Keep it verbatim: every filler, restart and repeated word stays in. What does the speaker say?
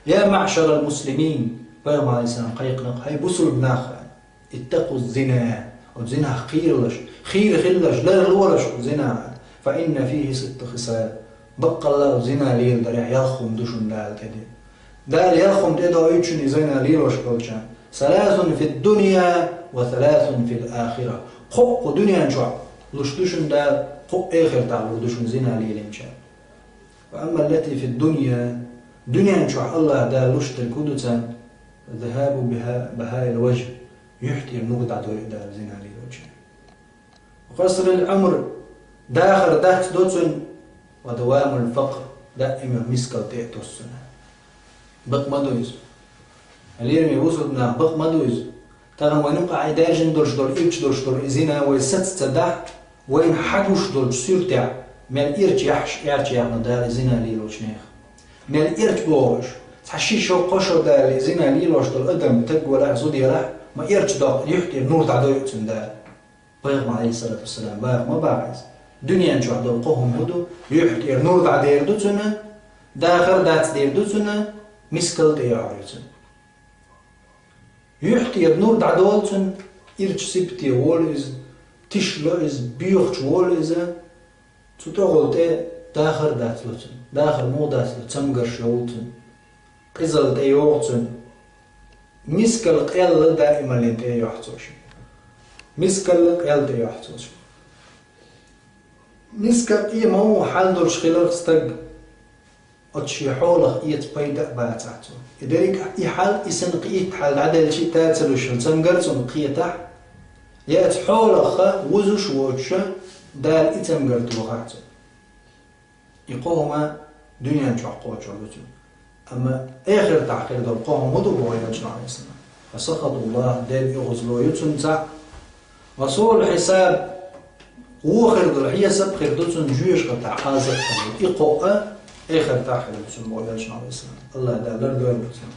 يا معشر المسلمين, пайхамар алейхиссалам кхайкхинарг, хӀай бусулба нах, اتقوا الزنا, оцу зинах кхералаш, хийра хилалаш, ларлолаш оцу зинах, فإن فيه ست خصال, баккъалла оцу зина леладарехь ялх хӀума ду шуна Дала тӀедиллина. Дала ялх хӀума тӀедоуьйту шуна и зина лелош болчарна: ثلاث في الدنيا وثلاث في الآخرة, кхоъ кху дуьнен чохь луш ду шуна Дала, кхоъ эхартахь лур ду шуна зина лелинчарна. وأما التي في الدنيا, дуьнен чохь АллахӀа Дала луш дерг хӀун ду царна? ذهاب بها بهاء الوجه, юьхь тӀера нур дӀадойу Дала зина лелочарна. وقصر العمر, дахар дац до цуьнан, ودوام الفقر, даиман мискалла тӀе а тосу цуьнан. Бакъ ма ду иза. Лераме бусулба нах, бакъ ма ду иза. Тахана вайн юкъахь даьржина долуш долу, ирча долуш долу и зина вай саца ца дахь, вайна хьагуш долчу суьртехь мел ирча яхьаш, ирча яхна Дала и зина лелочу нехан. Мел ирча бохуш, цхьа ши шо, кхо шо Дала и зина лелош долу адам, таг валахь, зуда ялахь, ма ирча доккху, юьхь тӀера нур дӀадойу цуьнан Дала. Пайхамар, алейхиссалату вассалам, баха ма баха иза. Дуьнен чохь долу кхо хӀума хӀун ду? Юьхь тӀера нур дӀадер ду цуьнан, дахар дац дер ду цуьнан, мискалла тӀе йохьур ю цуьнан. Юьхь тӀера нур дӀадолу цуьнан, ирча сибате волу иза, тишло иза, боьхачу волу иза, цу тӀехула тӀе дахар дац ло цуьнан. Дахар муха дац ло, цамгарш йовлу цуьнан. Къизалла тӀе йогӀу цуьнан. Мискалла къелла даималлин тӀе йохьу цо шен. Мискалла къелла тӀе йохьу цо шен. Мискалла къе ма ву хьал долуш хиларх стаг, оцу шен хьолах эца пайда а бацахь цо. И дерриг а и хьал, и санна кхин итт хьал дӀаделча а тацалуш хила цамгар цунна кхетахь, я оцу хьолахха вузуш воцуша Дала и цамгар тохахь цунна. И кхо хӀума дуьнен чохь кхочур ду цуьнан. Амма эхартахь хир долу кхо хӀума хӀун ду боху элчано, алейхиссалам? فسخط الله, Делан оьгӀазло ю цуьнан цхьаъ. وسوء الحساب, вон хир долу хьесап хир ду цуьнан, жоьжахатахь Ӏазап хир ду. И кхоъ а эхартахь хир ду цуьнан боху элчано, алейхиссалам. АллахӀ Дала лардойла цуьнан.